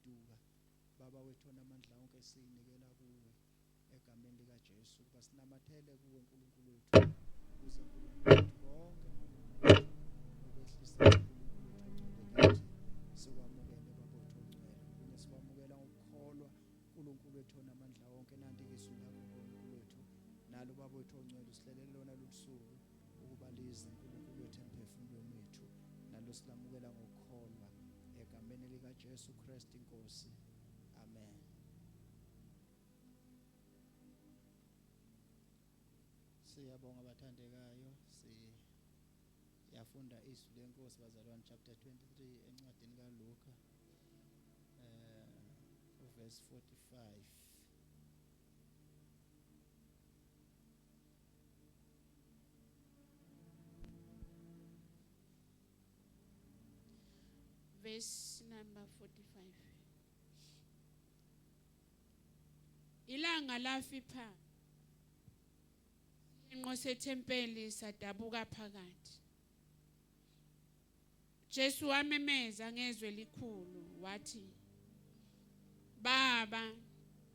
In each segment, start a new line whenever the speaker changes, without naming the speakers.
ukuduka. Baba wethu onamandla onke, sinikela kuwe egameni likaJesu ukuba sinamathele kuwe uNkulunkulu wethu, ukuze uNkulunkulu wethu konke uNkulunkulu wethu ukwehlisa uNkulunkulu wethu ongcwele kithi sikwamukele Baba wethu ongcwele. Okunye sikwamukela ngokukholwa uNkulunkulu wethu onamandla wonke. Nanti izwi lakho uNkulunkulu wethu, nalo Baba wethu ongcwele usihlelele lona lolusuku ukuba lize uNkulunkulu wethu emphefumulweni wethu, nalo silamukela ngokukholwa egameni likaJesu Kristu inkosi. Amen. Siyabonga bathandekayo, siyafunda izwi lenkosi bazalwane, chapter 23 encwadini kaLuka uverse 45.
Verse number 45. Ilanga lafipha inqo sethempeli sadabuka phakathi. Jesu wamemeza ngezwi elikhulu wathi, Baba,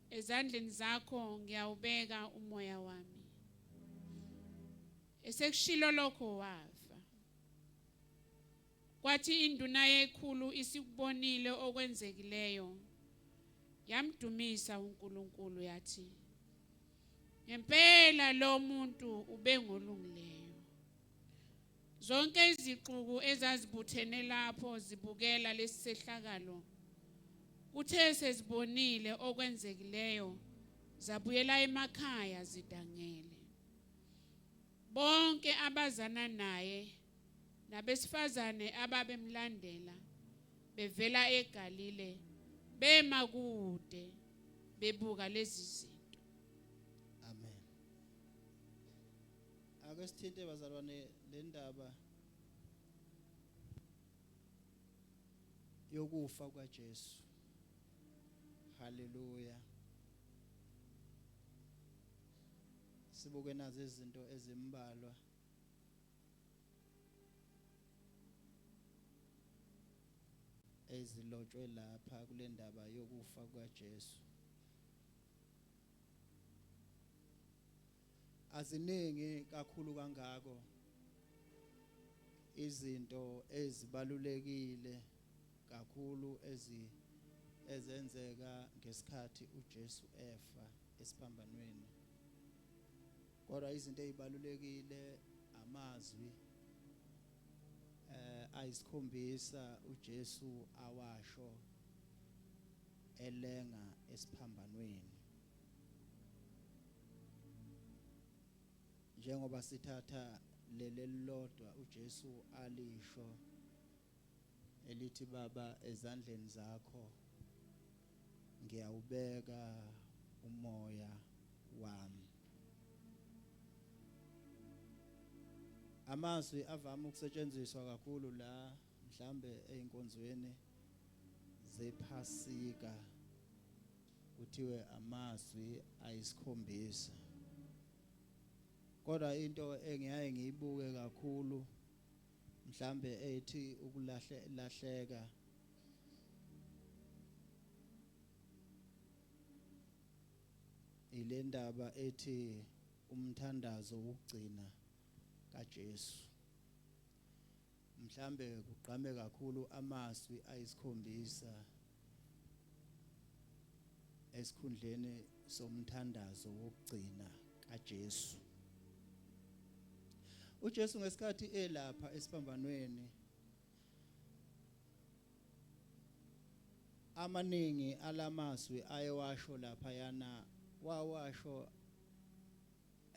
ezandleni zakho ngiyawubeka umoya wami. Esekushilo lokho wafa. Kwathi induna yekhulu isikubonile okwenzekileyo, yamdumisa uNkulunkulu yathi, Ngempela lo muntu ubengolungileyo. Zonke izixuku ezazibuthene lapho zibukela lesi sehlakalo, kuthe sezibonile okwenzekileyo, zabuyela emakhaya zidangele. Bonke abazana naye nabesifazane ababemlandela bevela eGalile bema kude bebuka lezi zinto.
Amen. Ake sithinte bazalwane le ndaba yokufa kwaJesu. Haleluya. Sibuke nazi izinto ezimbalwa. Ezilotshwe lapha kule ndaba yokufa kukaJesu. Aziningi kakhulu kangako izinto ezibalulekile kakhulu ezi ezenzeka ngesikhathi uJesu efa esiphambanweni. Kodwa izinto ezibalulekile amazwi ayisikhombisa uJesu awasho elenga esiphambanweni. Njengoba sithatha leli elilodwa uJesu alisho elithi, Baba, ezandleni zakho ngiyawubeka umoya wami. Amazwi avame ukusetshenziswa kakhulu la mhlambe einkonzweni zephasika kuthiwe amazwi ayisikhombisa, kodwa into engiyaye ngiyibuke kakhulu mhlambe ethi ukulahle lahleka ilendaba ethi umthandazo wokugcina kaJesu. Mhlambe kugqame kakhulu amazwi ayisikhombisa esikhundleni somthandazo wokugcina kaJesu. uJesu ngesikhathi elapha esiphambanweni, amaningi alamazwi ayewasho lapha yana wawasho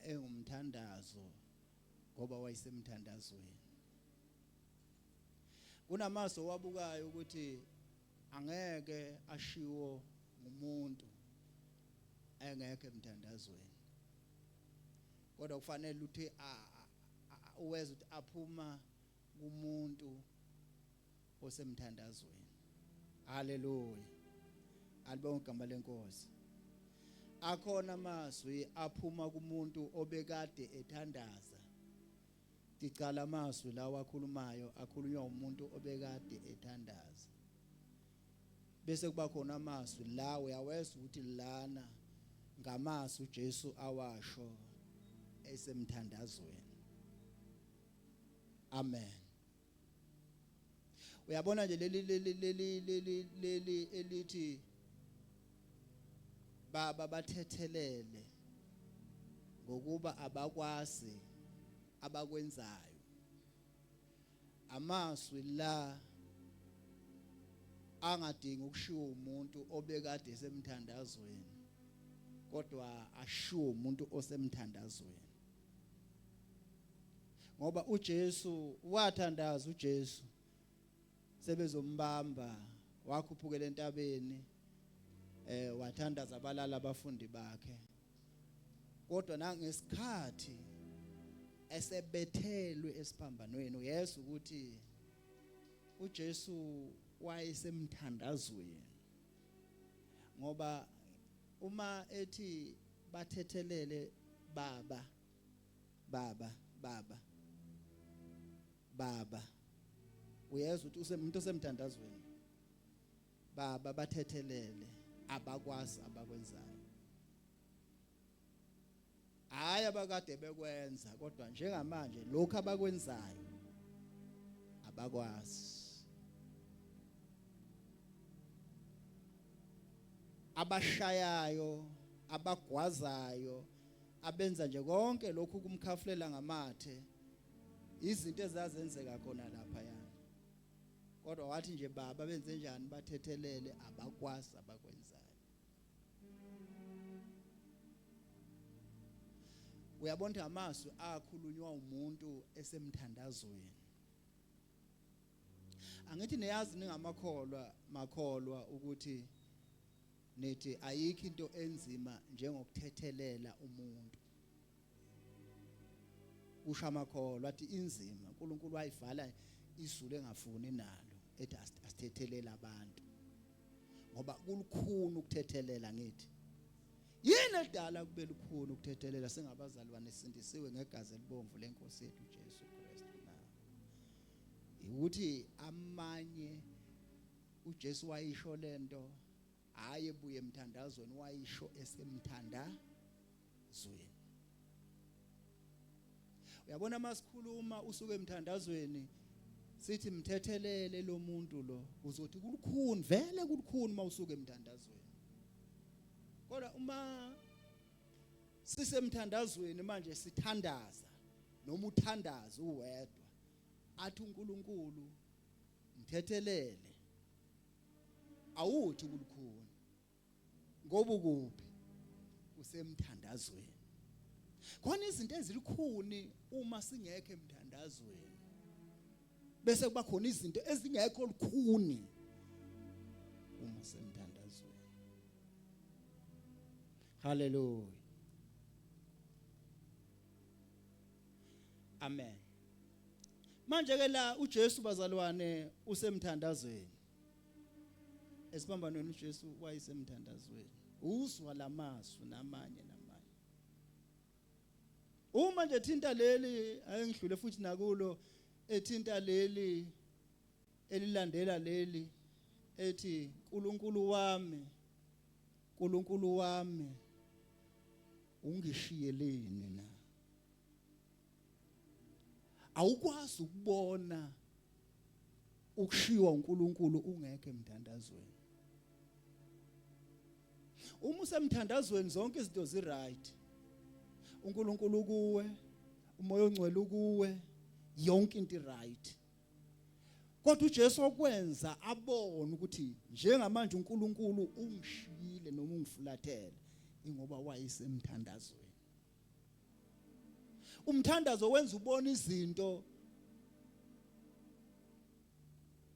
engumthandazo ngoba wayesemthandazweni. Kunamazwi owabukayo ukuthi angeke ashiwo ngumuntu engekho emthandazweni, kodwa kufanele ukuthi uweze ukuthi aphuma kumuntu osemthandazweni. Haleluya, alibonge igama lenkosi. Akhona amazwi aphuma kumuntu obekade ethandaza. Ticala amazwi lawa akhulumayo akhulunywa umuntu obekade ethandaza. Bese kuba khona amazwi la uyawezwa ukuthi lana ngamazwi uJesu awasho esemthandazweni. Amen. Uyabona nje leli leli leli leli leli elithi baba bathethelele ngokuba abakwazi abakwenzayo. Amazwi la angadingi ukushiwo umuntu obekade esemthandazweni kodwa ashiwo umuntu osemthandazweni. Ngoba uJesu wathandaza, uJesu sebezombamba wakhuphukela entabeni wathandaza abalala abafundi bakhe. Kodwa nangesikhathi esebethelwe esiphambanweni uyezwa ukuthi uJesu wayesemthandazweni, ngoba uma ethi bathethelele baba baba baba baba, uyezwa ukuthi usemuntu osemthandazweni. Baba bathethelele, abakwazi abakwenzayo. Hayi abakade bekwenza, kodwa njengamanje lokhu abakwenzayo abakwazi. Abashayayo, abagwazayo, abenza nje konke lokhu kumkhafulela ngamathe, izinto ezazenzeka khona lapha yana. Kodwa wathi nje baba benze njani, bathethelele, abakwazi abakwenzayo. Uyabona amazwi akhulunywa umuntu esemthandazweni. Angithi niyazi ningamakholwa makholwa ukuthi nithi ayikho into enzima njengokuthethelela umuntu. Kusho amakholwa athi inzima, uNkulunkulu wayivala izulu engafuni nalo ethi asithethelele abantu, ngoba kulukhuni ukuthethelela. Ngithi yini edala kube lukhuni ukuthethelela singabazalwane sindisiwe ngegazi elibomvu lenkosi yethu uJesu Kristu na? Ukuthi amanye uJesu wayisho lento, hayi ebuye emthandazweni, wayisho esemthandazweni. Uyabona masikhuluma usuke emthandazweni sithi mthethelele lo muntu lo, uzothi kulukhuni, vele kulukhuni mawusuke emthandazweni. Kodwa uma sisemthandazweni manje sithandaza, noma uthandaza uwedwa, athi uNkulunkulu mthethelele, awuthi kulukhuni ngoba ukuphi? Usemthandazweni. Khona izinto ezilikhuni uma singekho emthandazweni, bese kuba khona izinto ezingekho lukhuni uma semthandazweni. Haleluya, amen. Manje ke la uJesu bazalwane usemthandazweni esiphambanweni. uJesu wayesemthandazweni, uzwa lamazwi namanye namanye. Uma nje thinta leli ayengidlule futhi nakulo, ethinta leli elilandela leli ethi uNkulunkulu wami, uNkulunkulu wami, ungishiyeleni na? Awukwazi ukubona ukushiywa uNkulunkulu ungekho emthandazweni. Uma usemthandazweni zonke izinto zi right, uNkulunkulu kuwe, uMoya oNgcwele ukuwe, yonke into right. Kodwa uJesu okwenza abone ukuthi njengamanje uNkulunkulu ungishiyile noma ungifulathele, ingoba wayesemthandazweni. Umthandazo wenza ubone izinto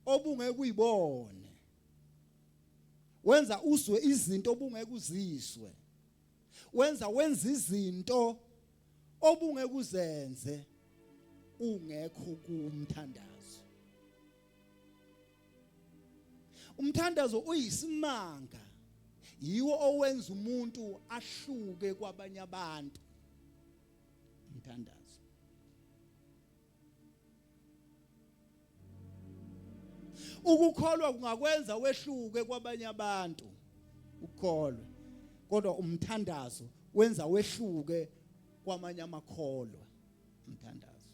obungeke uyibone, wenza uzwe izinto obungeke uzizwe, wenza wenza izinto obungeke uzenze ungekho kumthandazo. Umthandazo uyisimanga, yiwo owenza umuntu ahluke kwabanye abantu. Umthandazo Ukukholwa kungakwenza wehluke kwabanye abantu. Ukukholwa. Kodwa umthandazo wenza wehluke kwamanye amakholwa. Umthandazo.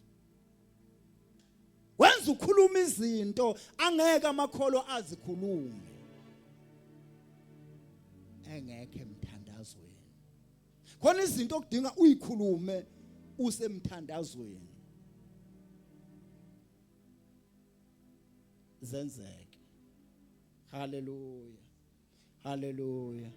Wenza ukhuluma izinto angeke amakholwa azikhulume. Engekho emthandazweni. Khona izinto okudinga uyikhulume usemthandazweni. Zenzeke. Hallelujah. Haleluya.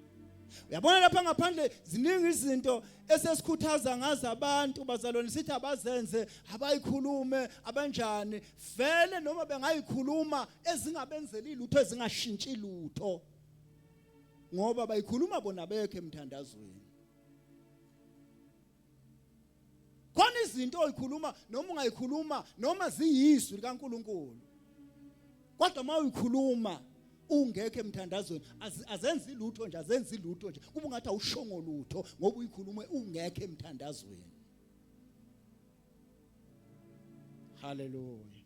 Uyabona lapha ngaphandle ziningi izinto esesikhuthaza ngazo abantu bazalwane sithi abazenze abayikhulume abanjani vele noma bengayikhuluma ezingabenzeli lutho ezingashintshi lutho ngoba bayikhuluma bona bekho emthandazweni. Khona izinto oyikhuluma noma ungayikhuluma noma ziyizwi likaNkuluNkulu. Kodwa uma uyikhuluma ungekho emthandazweni azenzi lutho nje azenzi lutho nje kuba ungathi awushongo lutho ngoba uyikhulume ungekho emthandazweni. Hallelujah.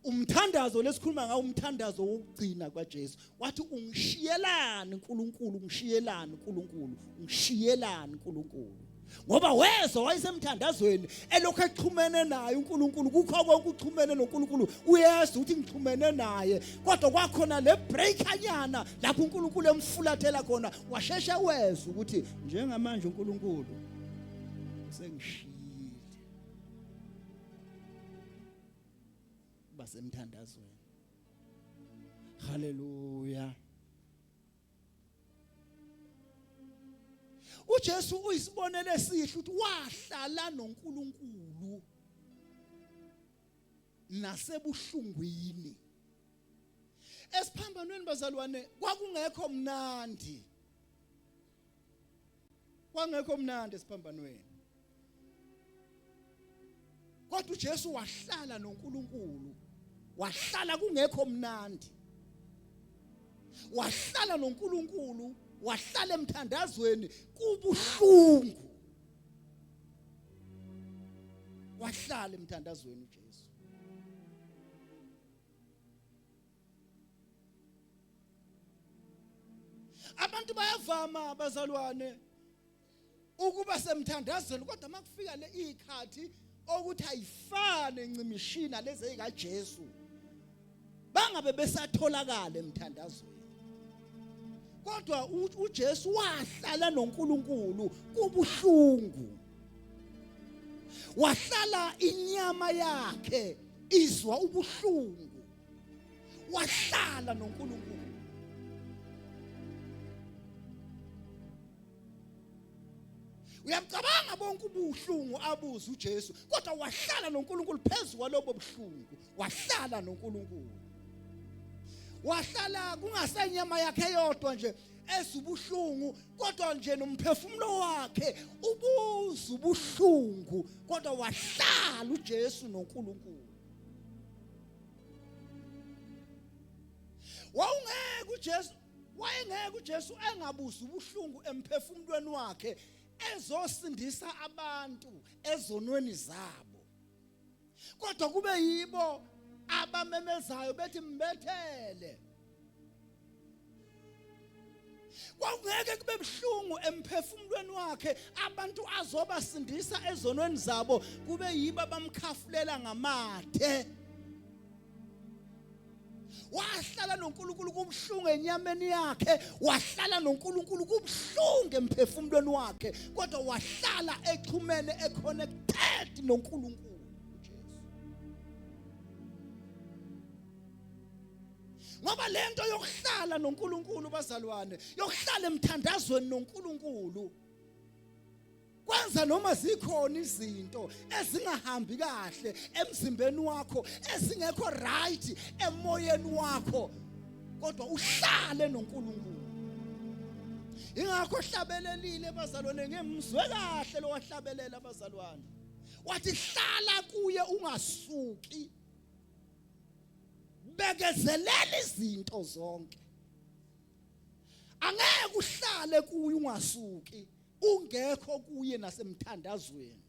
Umthandazo lesikhuluma ngawo umthandazo wokugcina kwaJesu. Wathi ungishiyelani uNkulunkulu, ungishiyelani uNkulunkulu, ungishiyelani uNkulunkulu. Ngoba wezwa wayesemthandazweni elokhu exhumene naye uNkulunkulu kukho konke uxhumene noNkulunkulu uyezwa ukuthi ngixhumene naye kodwa kwakhona le breakanyana lapho uNkulunkulu emfulathela khona washeshe wezwa ukuthi njengamanje uNkulunkulu usengishiyile basemthandazweni. Haleluya. uJesu uyisibonelo esihle ukuthi wahlala noNkulunkulu nasebuhlungwini. Esiphambanweni bazalwane kwakungekho mnandi. Kwangekho mnandi esiphambanweni. Kodwa uJesu wahlala noNkulunkulu. Wahlala kungekho mnandi. Wahlala noNkulunkulu, wahlala emthandazweni kubuhlungu. Wahlala emthandazweni uJesu. Abantu bayavama bazalwane ukuba semthandazweni kodwa makufika le ikhathi okuthi ayifane ncimishina lezi ezikaJesu bangabe besatholakala emthandazweni kodwa uJesu wahlala noNkulunkulu kubuhlungu wahlala inyama yakhe izwa ubuhlungu wahlala noNkulunkulu. Uyamcabanga bonke ubuhlungu abuza uJesu kodwa wahlala noNkulunkulu phezu kwalobo buhlungu wahlala noNkulunkulu wahlala kungasenyama yakhe yodwa nje ezubuhlungu kodwa nje nomphefumulo wakhe ubuza ubuhlungu kodwa wahlala uJesu noNkulunkulu. Wawungeke uJesu wayengeke uJesu engabuzi ubuhlungu emphefumulweni wakhe ezosindisa abantu ezonweni zabo. Kodwa kube yibo abamemezayo bethi mbethele. Kwakungeke kube buhlungu emphefumulweni wakhe abantu azobasindisa ezonweni zabo kube yibo abamkhafulela ngamathe. Wahlala noNkulunkulu kubuhlungu enyameni yakhe, wahlala noNkulunkulu kubuhlungu emphefumulweni wakhe, kodwa wahlala exhumene econnected noNkulunkulu. Ngoba lento yokuhlala noNkulunkulu bazalwane, yokuhlala emthandazweni noNkulunkulu kwenza noma zikhona izinto ezingahambi kahle emzimbeni wakho, ezingekho right emoyeni wakho, kodwa uhlale noNkulunkulu. Ingakho hlabelelile bazalwane ngemzwe kahle lo wahlabelela bazalwane. Wathi hlala kuye ungasuki. Bekezelela izinto zonke. Angeke uhlale kuye ungasuki ungekho kuye nasemthandazweni.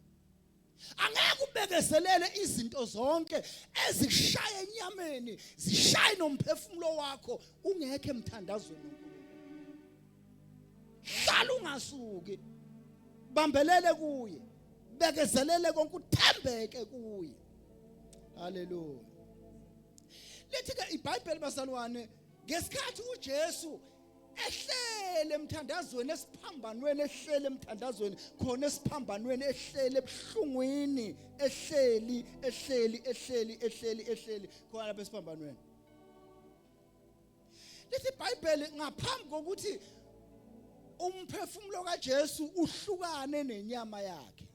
Angeke ubekezelele izinto zonke ezishaya enyameni, zishaye nomphefumulo wakho ungekho emthandazweni noNkulunkulu. Hlala ungasuki. Bambelele kuye. Bekezelele konke uthembeke kuye. Haleluya. Lithi ke iBhayibheli bazalwane ngesikhathi uJesu ehlele emthandazweni esiphambanweni ehlele emthandazweni khona esiphambanweni ehlele ebuhlungwini ehleli ehleli ehleli ehleli ehleli khona lapha esiphambanweni lithi iBhayibheli ngaphambi kokuthi umphefumulo kaJesu uhlukane nenyama yakhe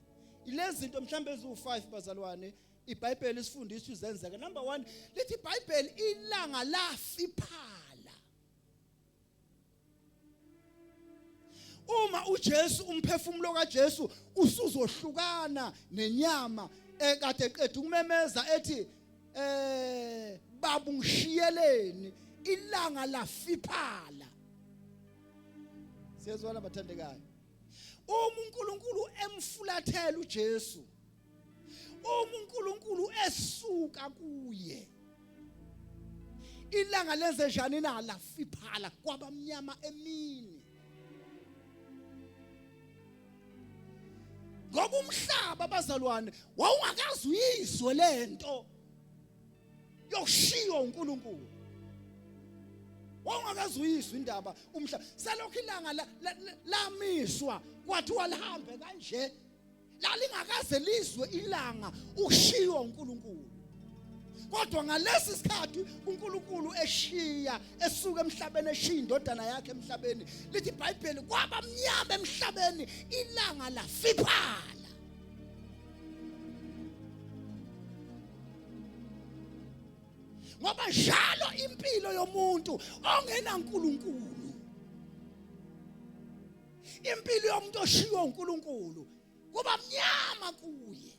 ilezi zinto mhlawumbe eziwu5 bazalwane iBhayibheli isifundisa uzenzeka number 1 lithi iBhayibheli ilanga lafiphala Uma uJesu umphefumulo kaJesu usuzohlukana nenyama ekade eqeda ukumemeza ethi eh baba ungishiyeleni ilanga lafiphala Siyezwana bathandekayo Uma uNkulunkulu emfulathela uJesu uma uNkulunkulu esuka kuye ilanga lenze njani na lafiphala kwabamnyama emini ngoba umhlaba bazalwane wawungakaze uyizwe lento yokushiywa uNkulunkulu wawungakaze uyizwe indaba umhlaba selokhu ilanga lamiswa kwathiwa lihambe kanje lalingakaze lizwe ilanga ushiywa uNkulunkulu kodwa ngalesi sikhathi uNkulunkulu eshiya esuka emhlabeni eshiya indodana yakhe emhlabeni lithi iBhayibheli kwaba mnyama emhlabeni ilanga lafiphala ngoba njalo impilo yomuntu ongenaNkulunkulu impilo yomuntu oshiywe uNkulunkulu kuba mnyama kuye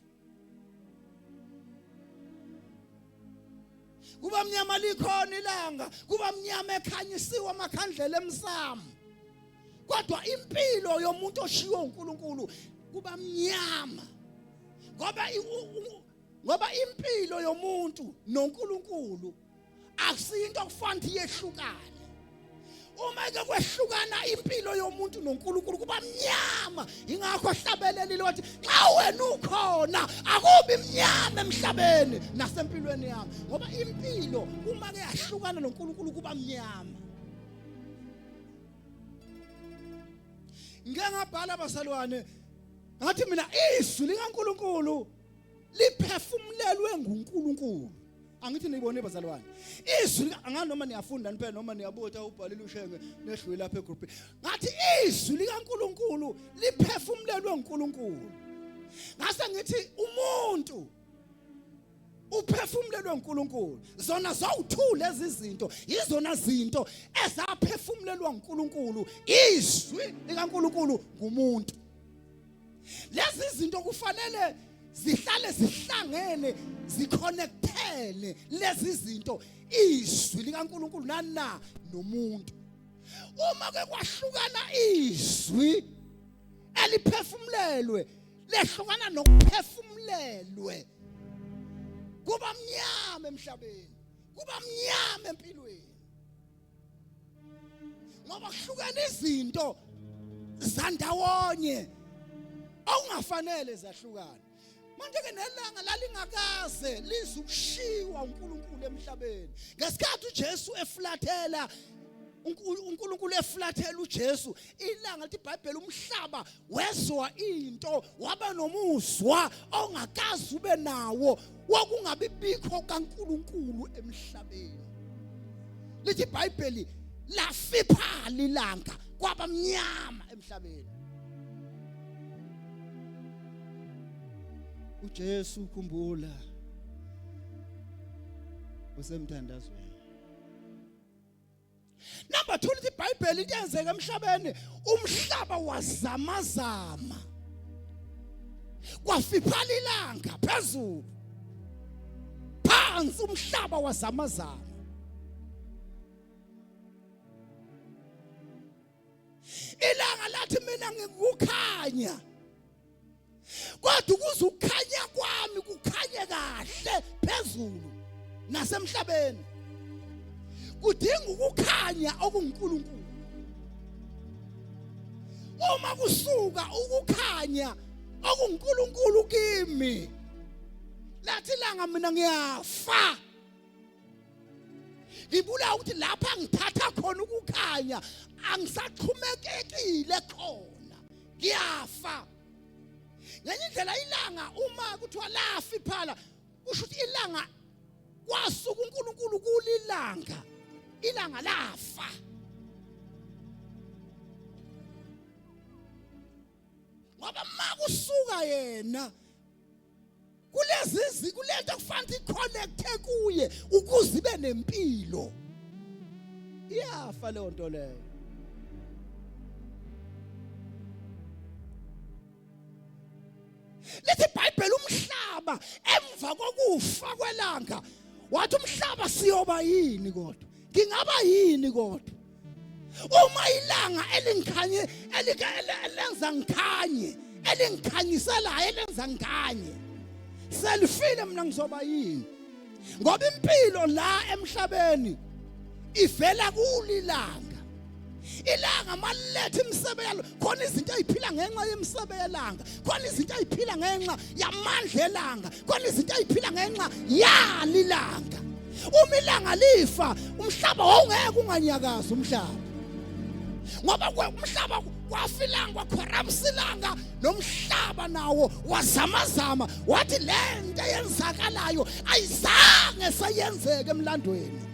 kuba mnyama likhona ilanga kuba mnyama ekhanyisiwe amakhandlela emsamo kodwa impilo yomuntu oshiywe uNkulunkulu kuba mnyama ngoba ngoba impilo yomuntu noNkulunkulu akusinto okufanele yehlukane uma ke kwehlukana impilo yomuntu noNkulunkulu kuba mnyama ingakho hlabelelile wathi nxa wena ukhona akubi mnyama emhlabeni nasempilweni yami ngoba impilo uma ke yahlukana noNkulunkulu kuba mnyama ngike ngabhala basalwane ngathi mina izwi likaNkulunkulu liphefumulelwe nguNkulunkulu angithi niyibone bazalwane izwi angani noma niyafunda niphela noma niyabutha ubhalile ushenge nehlule lapha egroupini ngathi izwi likaNkuluNkulu liphefumulelwe uNkulunkulu ngase ngithi umuntu uphefumulelwe uNkulunkulu zona zowu2 lezi zinto izona zinto ezaphefumulelwa uNkulunkulu izwi likaNkulunkulu ngumuntu lezi zinto kufanele zihlale zihlangene ziconnectene lezi zinto izwi likaNkuluNkulu nana nomuntu uma ke kwahlukana izwi eliphefumulelwe lehlukana nokuphefumulelwe kuba mnyama emhlabeni kuba mnyama empilweni ngoba kuhlukene izinto zandawonye okungafanele zahlukane manje ke nelanga lalingakaze lizukushiwa uNkulunkulu emhlabeni ngesikhathi uJesu eflathela uNkulunkulu eflathela uJesu ilanga lithi iBhayibheli umhlaba wezwa into waba nomuzwa ongakaze ube nawo wokungabi bikho kaNkulunkulu emhlabeni lithi iBhayibheli lafiphala ilanga kwaba mnyama emhlabeni uJesu ukhumbula usemthandazweni Number 2 lithi iBhayibheli into eyenzeka emhlabeni umhlaba wazamazama kwafiphala ilanga phezulu phansi umhlaba wazamazama ilanga lathi mina ngikukhanya kodwa ukuze ukukhanya
kuhle phezulu nasemhlabeni kudinga ukukhanya okunguNkulunkulu. Uma kusuka ukukhanya okunguNkulunkulu kimi, lathi ilanga mina ngiyafa. Ngibula ukuthi lapha ngithatha khona ukukhanya angisaxhumekekile khona, ngiyafa. Ngenye indlela ilanga uma kuthiwa lafa iphala, kusho ukuthi ilanga kwasuka uNkulunkulu kulilanga, ilanga lafa. Ngoba makusuka yena kulezi kulento kufanele iconnecte kuye ukuze ibe nempilo, iyafa leyo nto leyo. Lithi iBhayibheli umhlaba emva kokufa kwelanga, wathi umhlaba siyoba yini kodwa? Ngingaba yini kodwa? Uma ilanga elingikhanye elenza ngikhanye, elingikhanyiselayo elenza ngikhanye selifile, mina ngizoba yini? Ngoba impilo la emhlabeni ivela kulilanga. Ilanga maliletha imisebe yalo, khona izinto eziphila ngenxa yemisebe yelanga, khona izinto eziphila ngenxa yamandla elanga, khona izinto eziphila ngenxa yalilanga. Uma ilanga lifa, umhlaba wawungeke unganyakazi umhlaba, ngoba umhlaba kwafa ilanga, kwakhorapsa ilanga, nomhlaba nawo wazamazama, wathi le nto eyenzakalayo ayizange seyenzeke emlandweni.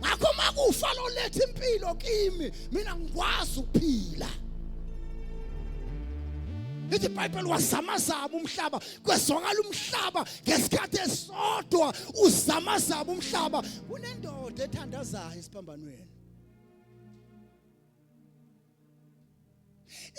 Ngakho makufa lo letha impilo kimi, mina ngikwazi ukuphila. Lithi iBhayibheli wazamazama umhlaba, kwezwakala umhlaba ngesikhathi esodwa, uzamazama umhlaba. Kunendoda ethandazayo esiphambanweni.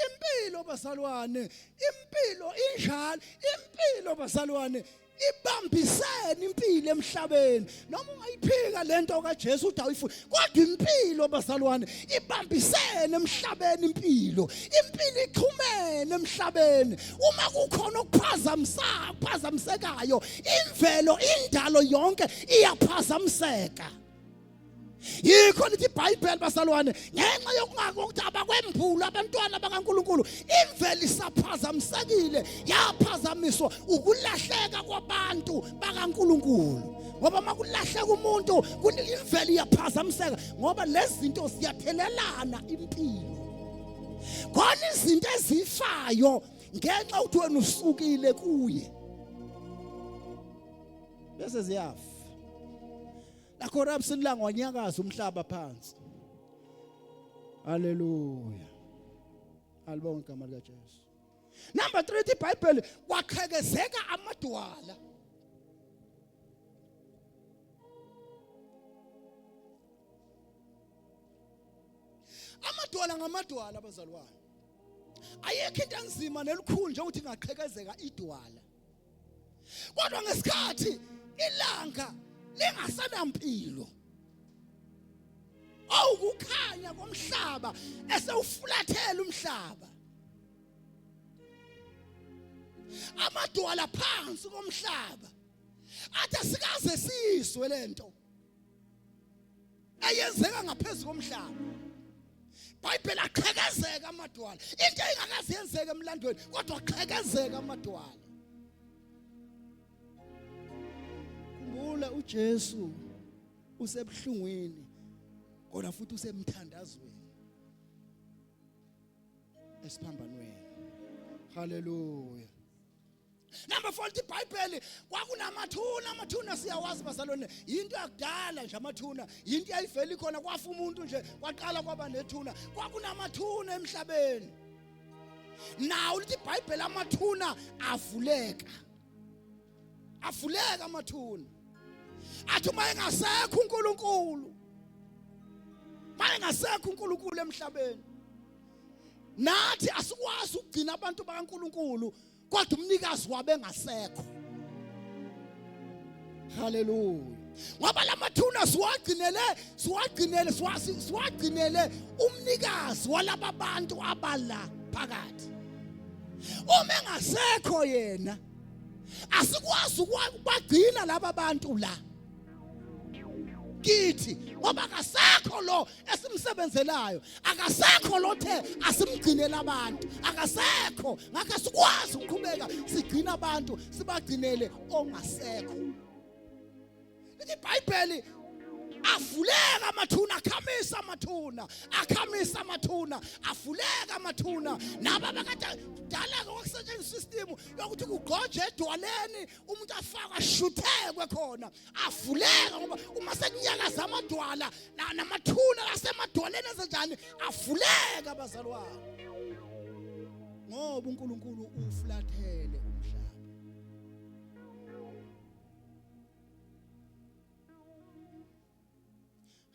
Impilo bazalwane, impilo injalo, impilo bazalwane ibambisene impilo emhlabeni. Noma ungayiphika lento kaJesu uthi awuyifuni, kodwa impilo bazalwane ibambisene emhlabeni. Impilo, impilo ixhumene emhlabeni. Uma kukhona okuphazamisa, kuphazamisekayo, imvelo, indalo yonke iyaphazamiseka. Yikho lithi iBhayibheli bazalwane, ngenxa yokungakuthi abakwembula abantwana bakaNkuluNkulu, imvelo isaphazamisekile, yaphazamiswa ukulahleka kwabantu bakaNkuluNkulu. Ngoba makulahleka umuntu, imvelo iyaphazamiseka, ngoba lezi zinto ziyathelelana impilo. Khona izinto ezifayo ngenxa ukuthi wena usukile kuye, bese ziyafa. La corruption ilanga wanyakaza umhlaba phansi. Haleluya. Alibonge igama lika Jesu. Number 3, iBhayibheli kwaqhekezeka amadwala. Amadwala ngamadwala abazalwane. Ayikho into enzima nelikhulu nje ukuthi ingaqhekezeka idwala. Kodwa ngesikhathi ilanga lingasenampilo, awukukhanya komhlaba esewufulathela umhlaba, amadwala phansi komhlaba athi asikaze siyizwe lento eyenzeka ngaphezulu komhlaba. Bhayibheli aqhekezeka amadwala, into engakaze yenzeke emlandweni, kodwa aqhekezeka amadwala. Khumbula uJesu usebuhlungwini, kodwa futhi usemthandazweni esiphambanweni. Haleluya. Number 4, iBhayibheli kwakunamathuna. Amathuna siyawazi bazalwane, into yakudala nje amathuna, into yayivela ikhona, kwafa umuntu nje kwaqala kwaba nethuna. Kwakunamathuna emhlabeni. Nawo lithi iBhayibheli amathuna avuleka, avuleka amathuna. Athi uma engasekho uNkulunkulu, uma engasekho uNkulunkulu emhlabeni, nathi asikwazi ukugcina abantu bakaNkulunkulu kodwa umnikazi wabo engasekho. Haleluya. Ngoba lamathuna siwagcinele, siwagcinele, siwagcinele umnikazi walaba bantu abala phakathi. Uma engasekho yena, Asikwazi ukubagcina laba bantu la kithi ngoba akasekho lo esimsebenzelayo, akasekho lo the asimgcinele abantu, akasekho. Ngakho asikwazi ukuqhubeka sigcina abantu sibagcinele ongasekho. Lithi iBhayibheli avuleka amathuna, akhamisa amathuna, akhamisa amathuna, avuleka amathuna. Naba abakade dala ke kwakusetshenziswa system yokuthi kugqoje edwaleni umuntu afakwe ashuthekwe khona, avuleka ngoba uma sekunyakaza amadwala namathuna asemadwaleni enzenjani, avuleka abazalwane, ngoba uNkulunkulu ufulathele umhlaba.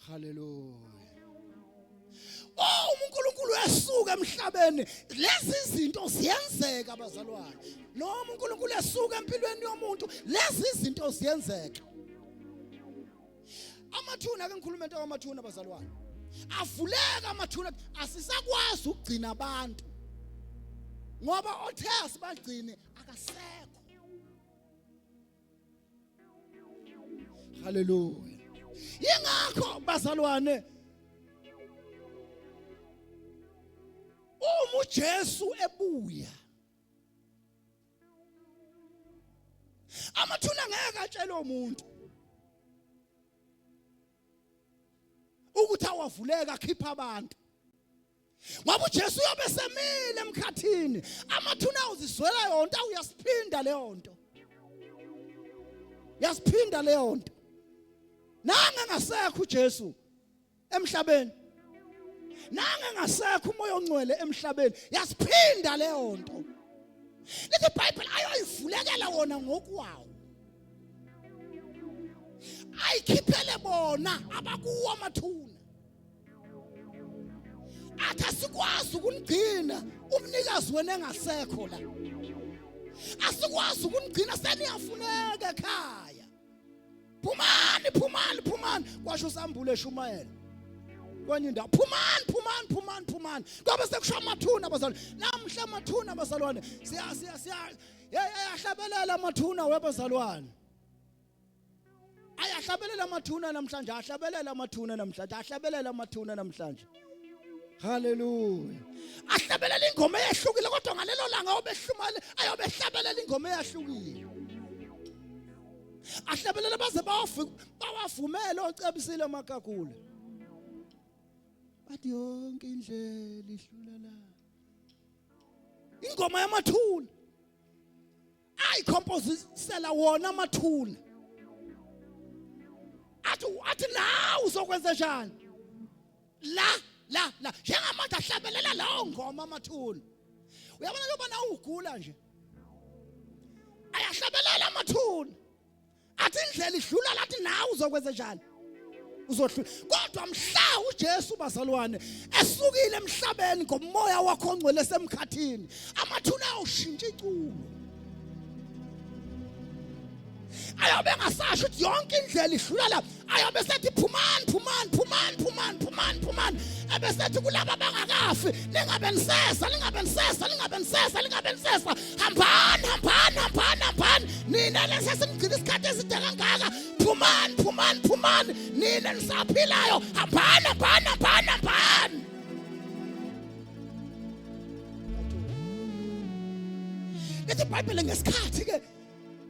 Hallelujah. Oh, uNkulunkulu esuka emhlabeni, lezi zinto ziyenzeka bazalwane. Noma uNkulunkulu esuka empilweni yomuntu, lezi zinto ziyenzeka. Amathuna ake ngikhulume into amathuna bazalwane. Avuleka amathuna, asisakwazi ukugcina abantu. Ngoba othe asibagcine akasekho. Haleluya. Yingakho bazalwane uma uJesu ebuya amathuna ngeke atshele umuntu ukuthi awavuleka akhipha abantu ngoba uJesu uyobe semile emkhathini, amathuna uzizwela yonto, uyasiphinda leyo nto, yasiphinda leyo nto. Nange ngasekho uJesu emhlabeni, nange ngasekho uMoya oNgcwele emhlabeni, yasiphinda leyo nto. Lithi iBhayibheli ayoyivulekela wona ngokwawo, ayikhiphele bona abakuwo amathuna. Athi asikwazi ukunigcina umnikazi wena engasekho la, asikwazi ukunigcina, seniyafuneka ekhaya, phumani phumani phumani. Kwasho uSambulo eshumayela kwenye indawo, phumani phumani phumani phumani. Kwabe sekusho amathuna abazalwane namhla, amathuna abazalwane siya siya siya ayahlabelela amathuna webazalwane, ayahlabelela amathuna namhlanje, ahlabelela amathuna namhlanje, ahlabelela amathuna namhlanje. Haleluya. Ahlabelela ingoma eyahlukile, kodwa ngalelo langa obehlumale ayobehlabelela ingoma eyahlukile. Ahlabelela baze bawavumele ocebisile amagagula. Bathi yonke indlela ihlula la. Ingoma yamathuna. Ayikhomposisela wona amathuna. Athi athi la uzokwenza njani? La la la njengamanje ahlabelela lawo ngoma amathuna. Uyabona njengoba nawe ugula nje. Ayahlabelela amathuna. Athi indlela idlula lathi nawe uzokwenza njani? Uzohlula. Kodwa mhla uJesu bazalwane esukile emhlabeni ngomoya wakho ongcwele semkhathini, amathuna ayoshintsha iculo. Ayobe engasasho ukuthi yonke indlela idlula la, ayobe sethi phumani phumani phumani phumani phumani phumani, ebesethi kulaba abangakafi ningabe nisesa, ningabe nisesa, ningabe nisesa, ningabe nisesa, hambani hambani hambani hambani, nina lesesimgcina isikhathi eside kangaka, phumani phumani phumani, nina nisaphilayo hambani hambani hambani hambani. Lithi iBhayibheli ngesikhathi ke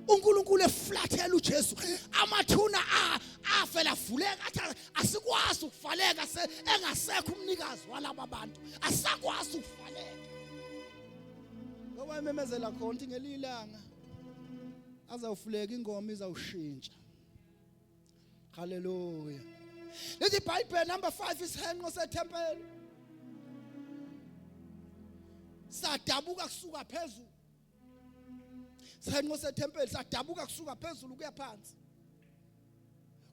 uNkulunkulu eflathela uJesu, amathuna afela avuleka, athi asikwazi ukuvaleka engasekho umnikazi walaba bantu, asakwazi ukuvaleka. Ngoba ememezela khona ukuthi ngelinye ilanga azawufuleka, ingoma izawushintsha. Haleluya. Lithi iBhayibheli number 5, isihenqo sethempeli sadabuka kusuka phezulu. Isihenqo sethempeli sadabuka kusuka phezulu kuya phansi.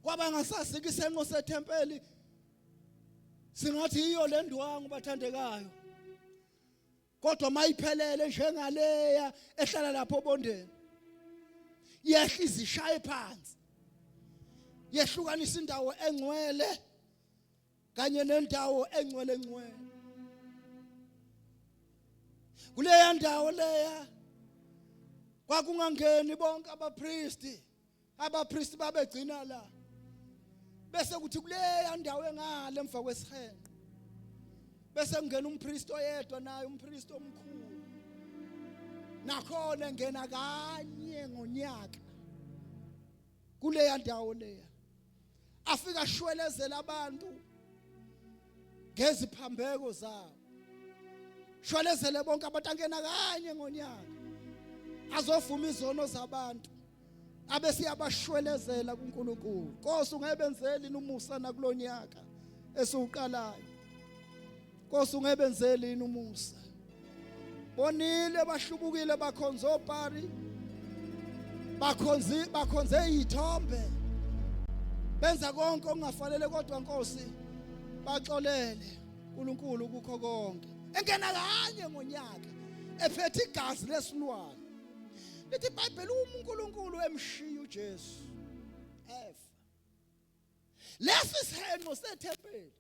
Kwaba ngasasika isihenqo sethempeli, singathi yiyo le ndwangu bathandekayo, kodwa mayiphelele njengaleya ehlala lapho obondeni, yehla izishaye phansi, yehlukanisa indawo engcwele kanye nendawo engcwele ngcwele. Kuleya ndawo leya Kwakungangeni bonke abapristi. Abapristi babegcina la. Bese kuthi kuleya ndawo engale emva kwesihenqo. Bese kungena umpristi oyedwa naye umpristi omkhulu. Nakhona engena kanye ngonyaka. Kuleya ndawo leya. Afika ashwelezela abantu ngeziphambeko zabo. Shwelezele bonke abantu angena kanye ngonyaka. Azovuma izono zabantu. Abe siyabashwelezela kuNkulunkulu. Nkosi ungebenzeli umusa nakulonyaka esiwuqalayo. Nkosi ungebenzeli umusa. Bonile bahlubukile bakhonza opari. Bakhonzi bakhonze izithombe. Benza konke okungafanele kodwa Nkosi baxolele uNkulunkulu kukho konke. Engena kanye ngonyaka ephethe igazi lesilwane. Lithi iBhayibheli uma uNkulunkulu emshiya uJesu efa. Lesi sihenqo sethempeli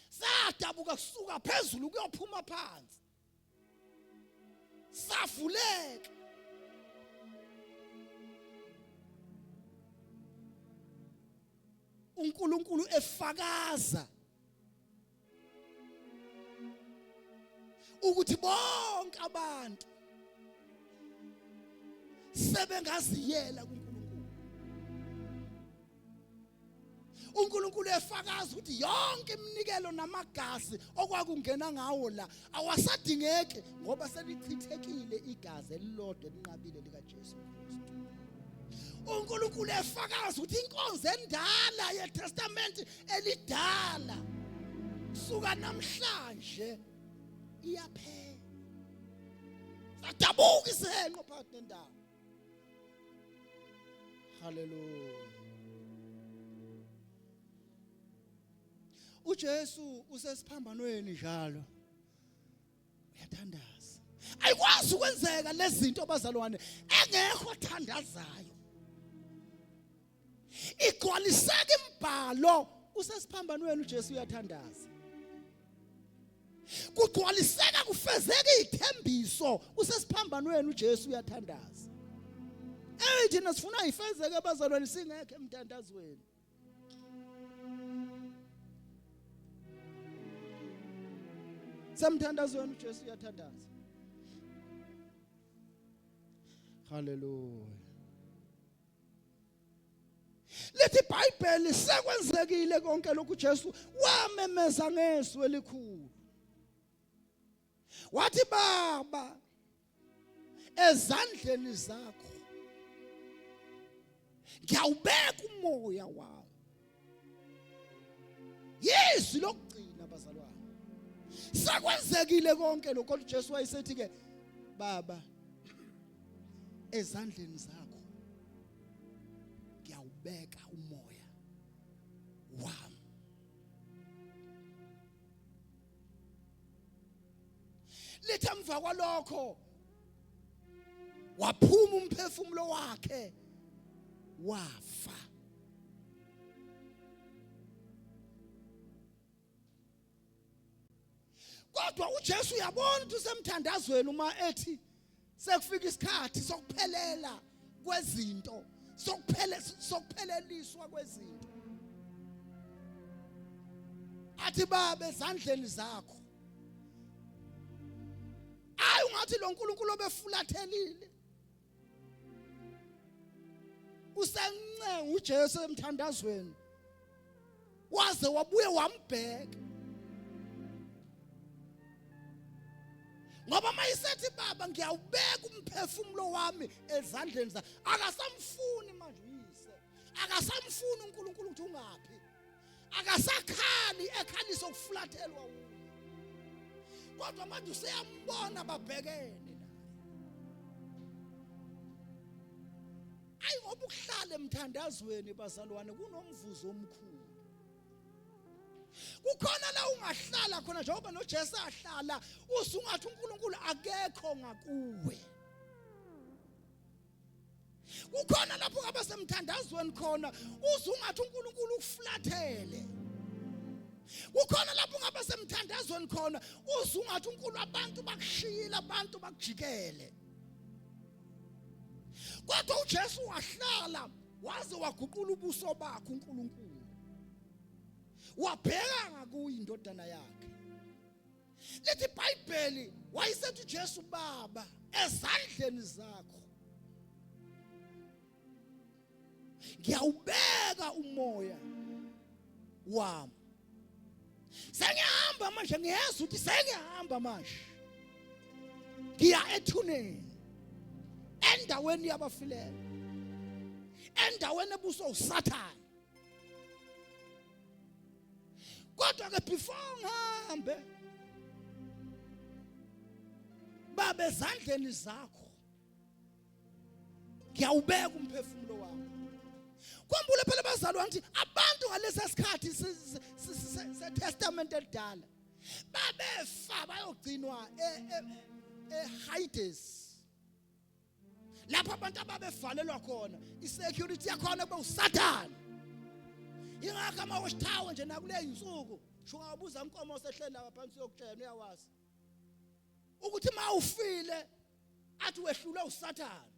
sadabuka kusuka phezulu kuyophuma phansi. Savuleka. uNkulunkulu efakaza ukuthi bonke abantu sebengaziyela kuNkulunkulu. uNkulunkulu efakaza ukuthi yonke iminikelo namagazi okwakungena ngawo la awasadingeki ngoba selichithekile igazi elilodwa elinqabile likaJesu Kristu. uNkulunkulu efakaza ukuthi inkonzo endala yeTestament elidala suka namhlanje iyaphela. Sadabuka isenqo phakathi nendawo. Haleluya. uJesu usesiphambanweni njalo uyathandaza. Ayikwazi ukwenzeka lezinto bazalwane engekho thandazayo. Igcwaliseka imibhalo usesiphambanweni uJesu uyathandaza. Kugcwaliseka kufezeka izithembiso usesiphambanweni uJesu uyathandaza. Hey thina sifuna ifezeke abazalwane singekho emthandazweni. Semthandazweni uJesu uyathandaza. Hallelujah. Lithi iBhayibheli sekwenzekile konke lokhu Jesu wamemeza ngezwi elikhulu. Wathi baba ezandleni zakho ngiyawubeka umoya wami. Yizwi lokugcina bazalwane. Sekwenzekile konke lokho uJesu wayesethi ke baba ezandleni zakho ngiyawubeka umoya wami. Lithi emva kwalokho waphuma umphefumulo wakhe wafa. Kodwa uJesu uyabona ukuthi usemthandazweni uma ethi sekufika isikhathi sokuphelela kwezinto sokuphele sokupheleliswa kwezinto athi baba ezandleni zakho ayi ungathi lo nkulunkulu obefulathelile usencenga uJesu emthandazweni waze wabuye wambheka ngoba mayisethi baba ngiyawubeka umphefumulo wami ezandleni zakho akasamfuni manje uyise akasamfuni uNkulunkulu ukuthi ungaphi akasakhali ekhalisa ukufulathelwa uye kodwa manje useyambona babhekene naye ayi ngoba ukuhlala emthandazweni bazalwane kunomvuzo omkhulu kukhona la ungahlala khona njengoba noJesu ahlala usungathi uNkulunkulu akekho ngakuwe kukhona lapho ngabe semthandazweni khona uze ungathi uNkulunkulu ukuflathele kukhona lapho ngabe semthandazweni khona uze ungathi uNkulunkulu abantu bakushiyile abantu bakujikele. Kodwa uJesu wahlala waze waguqula ubuso bakhe uNkulunkulu. Wabheka ngakuyi indodana yakhe. Lithi iBhayibheli wayesethi uJesu baba ezandleni zakho ngiyawubeka umoya wami sengiyahamba manje ngiyezwa ukuthi sengiyahamba manje ngiya ethuneni endaweni yabafileyo endaweni ebuswa uSathane kodwa ke before ngihambe babe ezandleni zakho ngiyawubeka umphefumulo wami khumbule phela bazalwane ukuthi abantu ngalesa sikhathi seTestament elidala babefa bayogcinwa eHades lapho abantu ababevalelwa khona isecurity yakhona kube uSathane ingakho ama watch tower nje nakule insuku shungabuza inkomo osehleli lapha phansi uyokutshela uyawazi ukuthi mawufile athi wehlulwe uSathane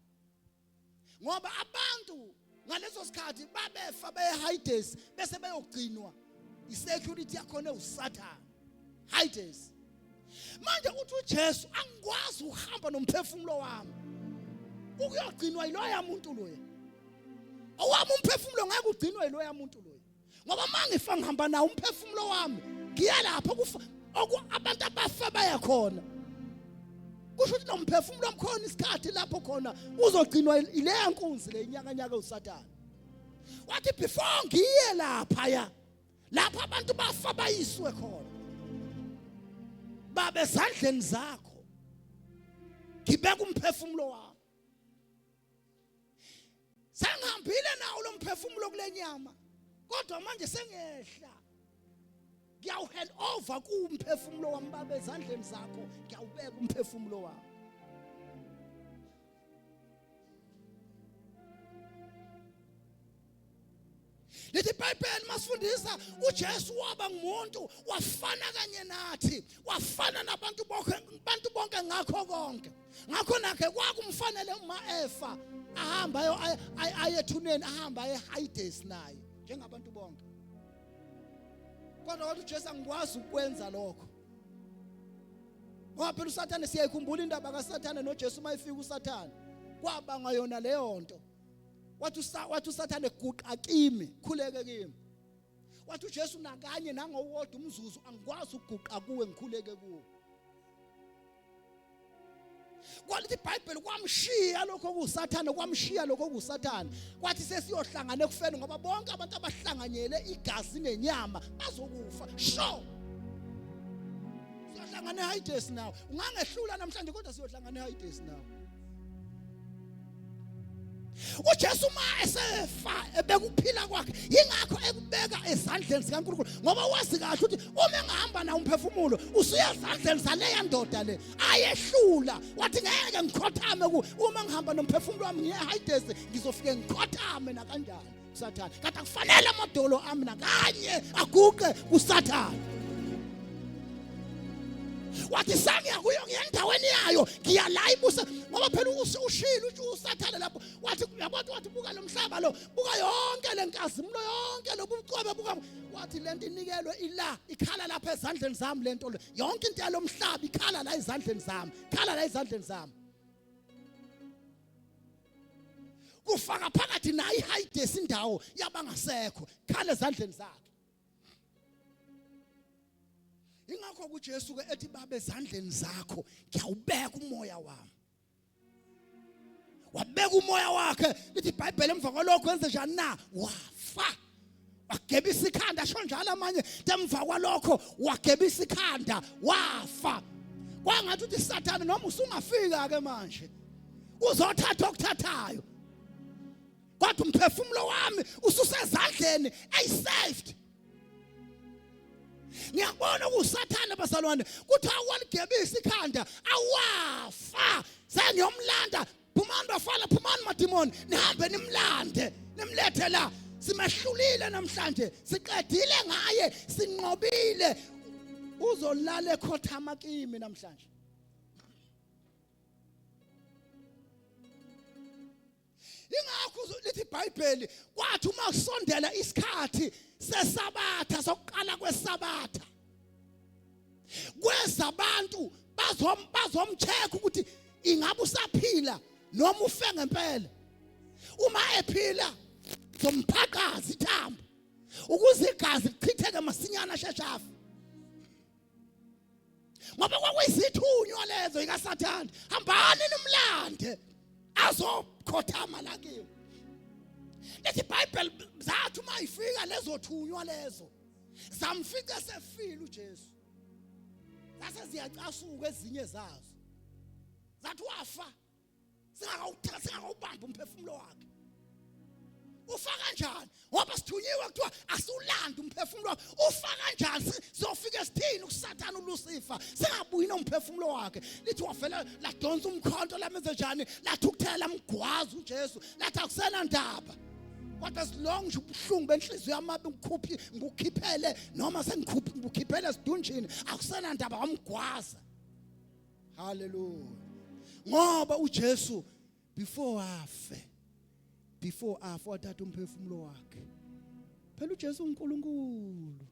ngoba abantu ngaleso sikhathi babefa beHades bese beyogcinwa isecurity yakhona uSathane Hades manje uthi uJesu angikwazi ukuhamba nomphefumulo wami ukuyogcinwa yiloya muntu loya owami umphefumulo ngeke ugcinwe yiloya muntu loya ngoba mangifa ngihamba nawo umphefumulo wami ngiya lapho kufa oku abantu abafa baya khona kusho ukuthi nomphefumulo wami isikhathi lapho khona uzogcinwa ileya nkunzi le inyakanyaka uSathane wathi before ngiye lapha ya lapho abantu bafa bayiswe khona babe ezandleni zakho ngibeka umphefumulo wami sengihambile nawo lo mphefumulo kulenyama kodwa manje sengiyehla ngiyawuhand over kumphefumulo wami babe ezandleni zakho ngiyawubeka umphefumulo wami Lithi iBhayibheli masifundisa uJesu waba ngumuntu wafana kanye nathi wafana nabantu bonke abantu bonke ngakho konke ngakho nakhe kwakumfanele uma efa ahamba aye ethuneni ahamba aye eHades naye njengabantu bonke kodwa wathi uJesu angikwazi ukwenza lokho ngoba phela uSathane siyayikhumbula indaba kaSathane noJesu uma efika uSathane kwabangwa yona leyo nto wathi wathi uSathane guqa kimi khuleke kimi wathi uJesu nakanye nangowodwa umzuzu angikwazi ukuguqa kuwe ngikhuleke kuwe kwalithi iBhayibheli kwamshiya lokho kusathane kwamshiya lokho kusathane kwathi sesiyohlangana ekufeni ngoba bonke abantu abahlanganyele igazi nenyama bazokufa sure siyohlangana eHades nawe ungangehlula namhlanje kodwa siyohlangana eHades nawe uJesu uma esefa ebeka ukuphila kwakhe yingakho ekubeka ezandleni zikaNkulunkulu ngoba wazi kahle ukuthi uma engahamba nawo umphefumulo usuya ezandleni zaleya ndoda le ayehlula wathi ngeke ngikhothame ku uma ngihamba nomphefumulo wami ngiye eHades ngizofike ngikhothame nakanjani kuSathane kade akufanele amadolo ami nakanye aguqe kuSathane wathi sangiya kuyo ngiya endaweni yayo ngiya la ibusa ngoba phela ushilo usathane lapho wathi uyabona wathi buka lo mhlaba lo buka yonke le nkazimulo yonke lobucwebe buka wathi lento inikelwe ila ikhala lapha ezandleni zami lento le yonke into yalomhlaba ikhala la ezandleni zami ikhala la ezandleni zami kufaka phakathi nayo iHades indawo yabangasekho khala ezandleni zakhe ingakho kuJesu ke ethi babe ezandleni zakho ngiyawubeka umoya wami wabeka umoya wakhe lithi iBhayibheli emva kwalokho wenze njani na wafa wagebisa ikhanda asho njalo amanye emva kwalokho wagebisa ikhanda wafa kwangathi uthi sathane noma usungafika ke manje uzothatha okuthathayo kodwa umphefumulo wami ususezandleni ayisaved ngiyakubona kusathane bazalwane kuthi awaligebisa ikhanda awafa sengiyomlanda phumani bafana phumani madimoni nihambe nimlande nimlethe la simehlulile namhlanje siqedile ngaye sinqobile uzolala ekhothama kimi namhlanje. Ingakho lithi iBhayibheli kwathi uma kusondela isikhathi sesabatha sokuqala kwesabatha kweza abantu bazomcheck ukuthi ingabe usaphila noma ufe ngempela. Uma ephila zomphaqaza ithambo ukuze igazi lichitheke masinyana sheshe afe. Ngoba kwakuyisithunywa lezo ikaSathane, hambani nimlande azokhothama la kiyo. Lethi iBhayibheli zathi uma ifika lezo thunywa lezo zamfica sefile uJesu. Zase ziyacasuka ezinye zazo. Zathi wafa singakawuthatha singakawubamba umphefumulo wakhe. Ufa kanjani? Ngoba sithunyiwe kuthiwa asiwulande umphefumulo wakhe. Ufa kanjani? Siyofika sithini kuSathane uLucifer singabuyi nomphefumulo wakhe. Lithi wavela ladonsa umkhonto lamenze njani? Lathukuthela lamgwaza uJesu. Lathi akusena ndaba. Kodwa as long nje ubuhlungu benhliziyo yami ngikhuphi ngikukhiphele noma sengikhuphi ngikukhiphele esidunjini akusena ndaba wamgwaza. Hallelujah. Ngoba uJesu before afe before afe wathatha umphefumulo wakhe. Phela uJesu uNkulunkulu.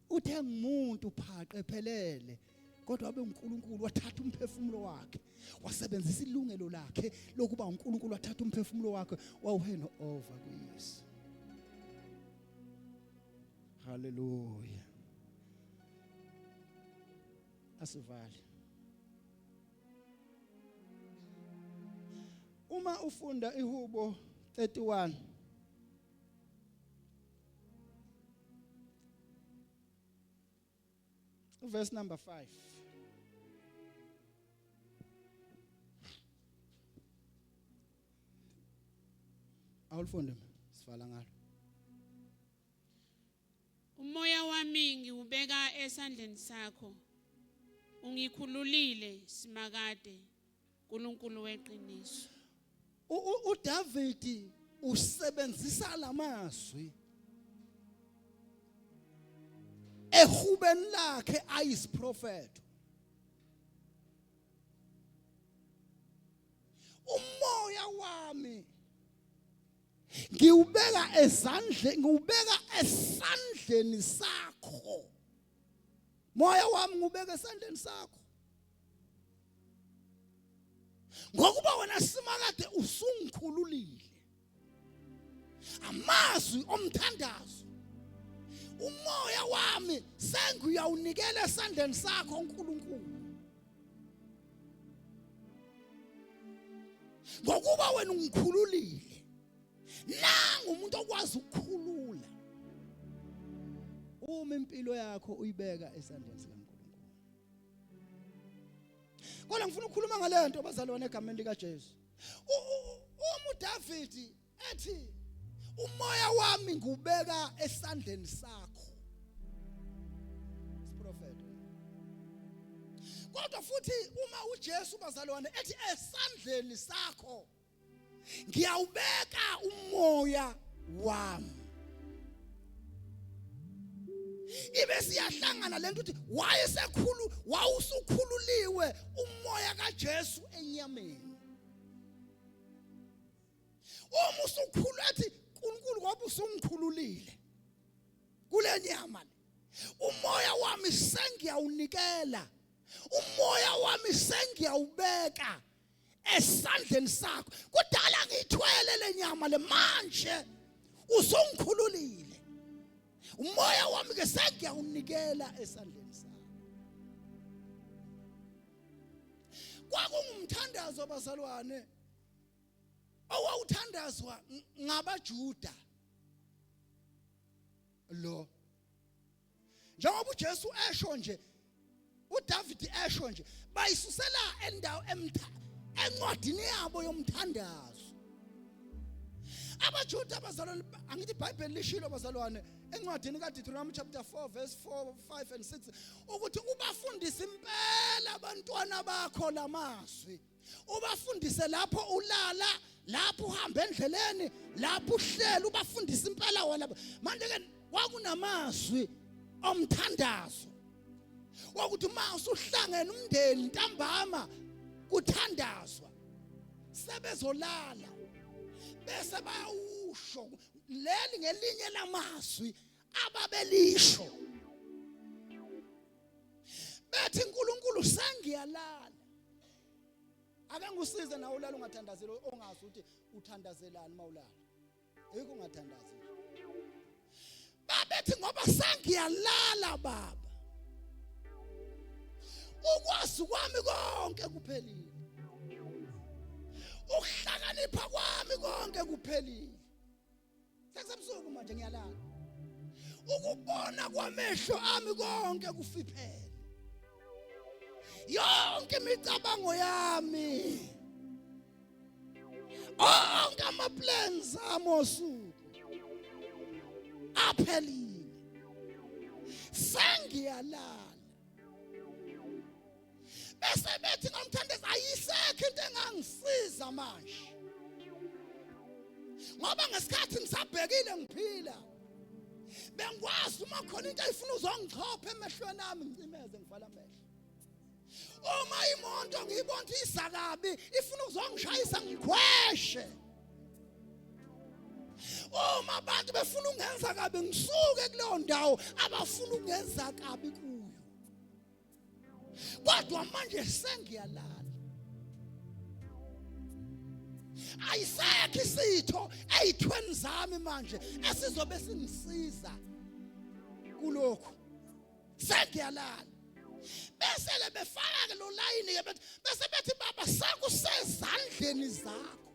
Uthe ngumuntu phaqe phelele kodwa wabe uNkulunkulu wathatha umphefumulo wakhe wasebenzisa ilungelo lakhe lokuba uNkulunkulu wathatha umphefumulo wakhe wawuhand over kuyise. Hallelujah. Asivale. Uma ufunda iHubo 31 verse number 5 Awulifunde sivala ngalo.
Umoya wami ngiwubeka esandleni sakho. Ungikhululile Simakade, uNkulunkulu weqiniso.
uDavid usebenzisa lamazwi ehubeni lakhe ayisiprofetho. Umoya wami ngiwubeka ezandleni, ngiwubeka esandleni sakho. Moya wami ngiwubeka esandleni sakho. Ngokuba wena Simakade usungikhululile. Amazwi omthandazo umoya wami sengiyawunikela esandleni sakho uNkulunkulu. Ngokuba wena ungikhululile. Nangu umuntu okwazi ukukhulula. Uma impilo yakho uyibeka esandleni sikaNkulunkulu. Kodwa ngifuna ukukhuluma ngalento bazalwane egameni likaJesu. Uma uDavid ethi umoya wami ngubeka esandleni sakho. Isiprofetho. Kodwa futhi uma uJesu bazalwane ethi esandleni sakho ngiyawubeka umoya wami. Ibe siyahlangana lento ukuthi wayesekhulu wawusukhululiwe umoya kaJesu enyameni. Uma usukhulu ethi uNkulunkulu ngoba usungikhululile kule nyama le umoya wami sengiyawunikela umoya wami sengiyawubeka esandleni sakho. Kudala ngiyithwele le nyama le, manje usungikhululile umoya wami ke sengiyawunikela esandleni sakho. Kwakungumthandazo bazalwane owawuthandazwa ngabaJuda lo, njengoba uJesu esho nje, uDavid esho nje, bayisusela endawo encwadini yabo yomthandazo. AbaJuda bazalwane, angithi iBhayibheli lishilo bazalwane encwadini kaDeuteronomy chapter 4 verse 4 5 and 6 ukuthi ubafundise impela abantwana bakho lamazwi, ubafundise lapho ulala, lapho uhamba endleleni, lapho uhleli, ubafundise impela wena. Manje ke kwakunamazwi omthandazo wokuthi uma usuhlangene umndeni ntambama kuthandazwa sebezolala, Bese bayawusho leli ngelinye lamazwi ababelisho. Bethi uNkulunkulu sengiyalala. Ake ngikusize nawe ulala ungathandazeli ongazi ukuthi uthandazelani mawulala. Yikho ungathandazi nje. Babethi ngoba sengiyalala baba. Ukwazi kwami konke kuphelile. Ukuhlakanipha kwami konke kuphelile. Sekusebusuku manje ngiyalala. Ukubona kwamehlo ami konke kufiphele. Yonke imicabango yami. Onke ama plans ami osuku aphelile. Sengiyalala. Bese bethi ngomthandazo ayisekho into engangisiza manje. Ngoba ngesikhathi ngisabhekile ngiphila bengikwazi uma khona into ayifuna uzongichopha emehlweni ami ngicimeze ngivala amehlo. Uma imoto ngiyibona ukuthi isa kabi ifuna ukuzongishayisa ngikhweshe. Uma abantu befuna ukungenza kabi ngisuke kuleyo ndawo abafuna ukungenza kabi kuyo. Kodwa manje sengiyalala. Ayisekho isitho eyithweni zami manje esizobe singisiza kulokhu. Sengiyalala. Bese ke befaka ke lo layini ke bethi bese bethi baba sekusezandleni zakho.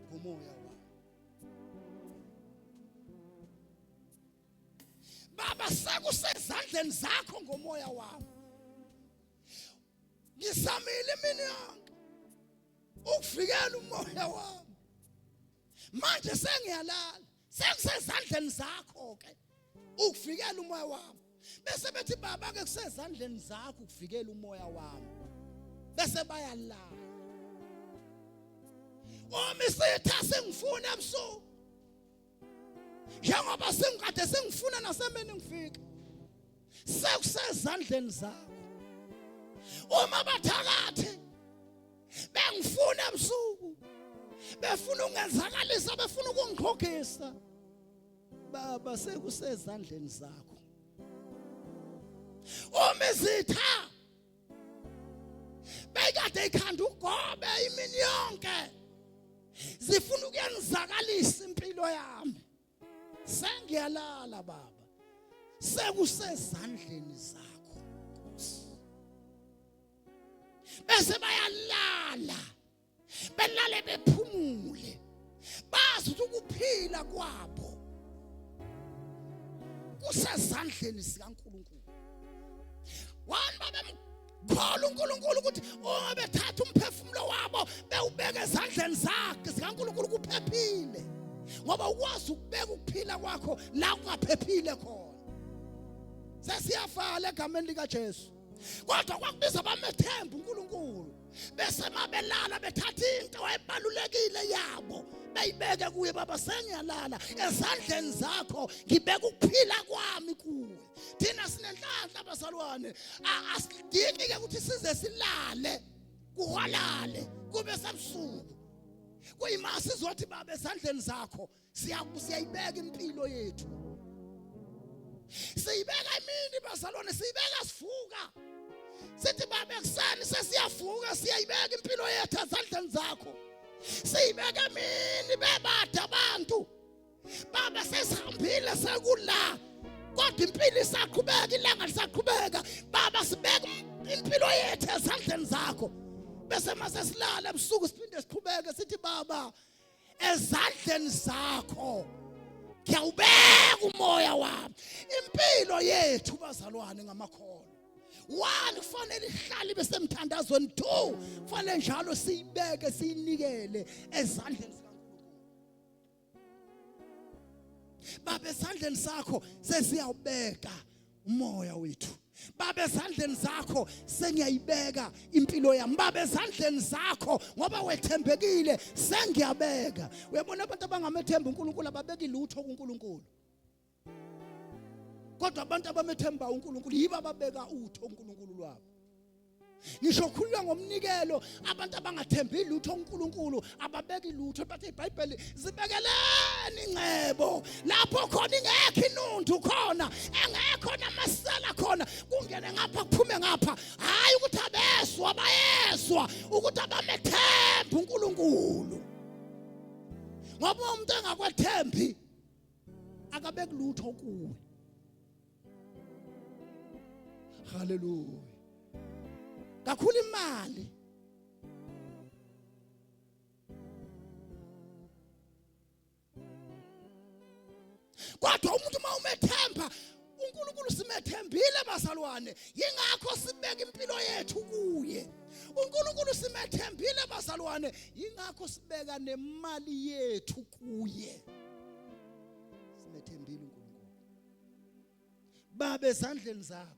Ngomoya wami. Baba sekusezandleni zakho ngomoya wami. Ngisamile imini yonke ukuvikela umoya wami. Manje sengiyalala, sekusezandleni zakho ke ukuvikela umoya wami. Bese bethi baba ke kusezandleni zakho ukuvikela umoya wami. Bese bayalala. Uma isitha singifuna ebusuku njengoba sengikade sengifuna nasemini ngifika sekusezandleni zakho uma bathakathi bengifuna ebusuku befuna ukungenzakalisa befuna ukungikhokhisa baba sekusezandleni zakho uma izitha beyikade ikhanda ugobe imini yonke zifuna ukuyenzakalisa impilo yami sengiyalala baba sekusezandleni zakho Nkosi bese bayalala belale bephumule bazi ukuthi ukuphila kwabo kusezandleni zikaNkulunkulu. Wani babemkhola uNkulunkulu ukuthi uma bethatha umphefumulo wabo bewubeka ezandleni zakhe zikaNkulunkulu kuphephile, ngoba ukwazi ukubeka ukuphila kwakho la kungaphephile khona. Sesiyafala egameni likaJesu. Kodwa kwakubiza bamethemba uNkulunkulu bese mabelala bethatha into ebalulekile yabo beyibeke kuye. Baba sengiyalala ezandleni zakho, ngibeka ukuphila kwami kuwe. Thina sinenhlanhla bazalwane, asidingi ke ukuthi size silale kuhwalale kube sebusuku, kuyima sizothi baba ezandleni zakho siyayibeka impilo yethu. Siyibeka imini bazalwane, siyibeka sivuka sithi baba ekuseni sesiyavuka, siyayibeka impilo yethu ezandleni zakho. Siyibeka emini bebade abantu baba sesihambile sekula, kodwa impilo isaqhubeka, ilanga lisaqhubeka. Baba sibeka impilo yethu ezandleni zakho, bese mase silala ebusuku siphinde siqhubeke sithi baba ezandleni zakho ngiyawubeka umoya wami. Impilo yethu bazalwane ngamakholwa, one kufanele ihlale ibe semthandazweni, two kufanele njalo siyibeke siyinikele ezandleni zikaNkulunkulu. Baba esandleni sakho sesiyawubeka umoya wethu. Baba ezandleni zakho sengiyayibeka impilo yami. Baba ezandleni zakho ngoba wethembekile sengiyabeka. Uyabona abantu abangamethemba uNkulunkulu ababeki lutho kuNkulunkulu. Kodwa abantu abamethemba uNkulunkulu yibo ababeka utho uNkulunkulu lwabo. Ngisho khulunywa ngomnikelo, abantu abangathembi lutho uNkulunkulu ababeki lutho, bathi iBhayibheli zibekeleni ingcebo lapho khona ingekho inundu khona, engekho namasela khona, kungene ngapha kuphume ngapha. Hayi ukuthi abezwa, bayezwa ukuthi abamethembi uNkulunkulu, ngoba umuntu engakwethembi akabeki lutho kuwe. Haleluya. Kakhulu imali. Kodwa umuntu uma umethemba uNkulunkulu, simethembile bazalwane, yingakho sibeka impilo yethu kuye. uNkulunkulu simethembile bazalwane, yingakho sibeka nemali yethu kuye. Simethembile uNkulunkulu. Baba, ezandleni zakho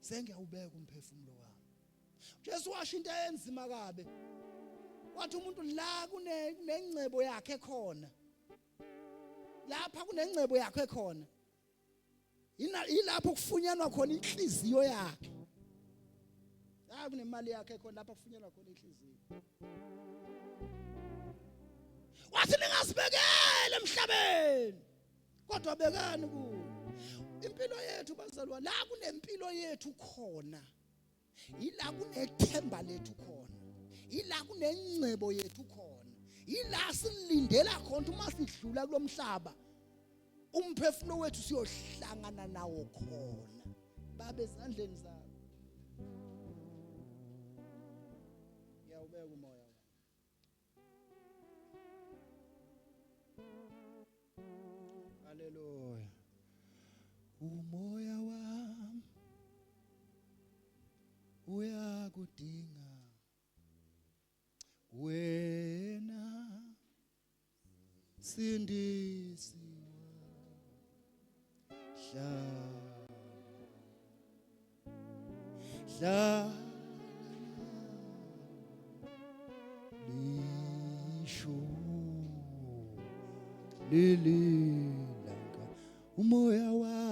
sengiyawubeka umphefumulo wami. Jesu washo into enzima kabe, wathi umuntu la kunengcebo yakhe khona, lapha kunengcebo yakhe khona, yilapho kufunyanwa khona inhliziyo yakhe. La kunemali yakhe khona, lapha kufunyanwa khona inhliziyo. Wathi ningazibekele emhlabeni, kodwa bekani kuwo. Impilo yethu bazalwane, la kunempilo yethu khona, yila kunethemba lethu khona, yila kunengcebo yethu khona, yila silindela khona uma sidlula kulomhlaba, umphefumulo wethu siyohlangana nawo khona. Babe ezandleni zakho ngiyawubeka umoya wami. Haleluya. Umoya wami uyakudinga wena, sindisi hlala hlala lisho lililanga umoya wami.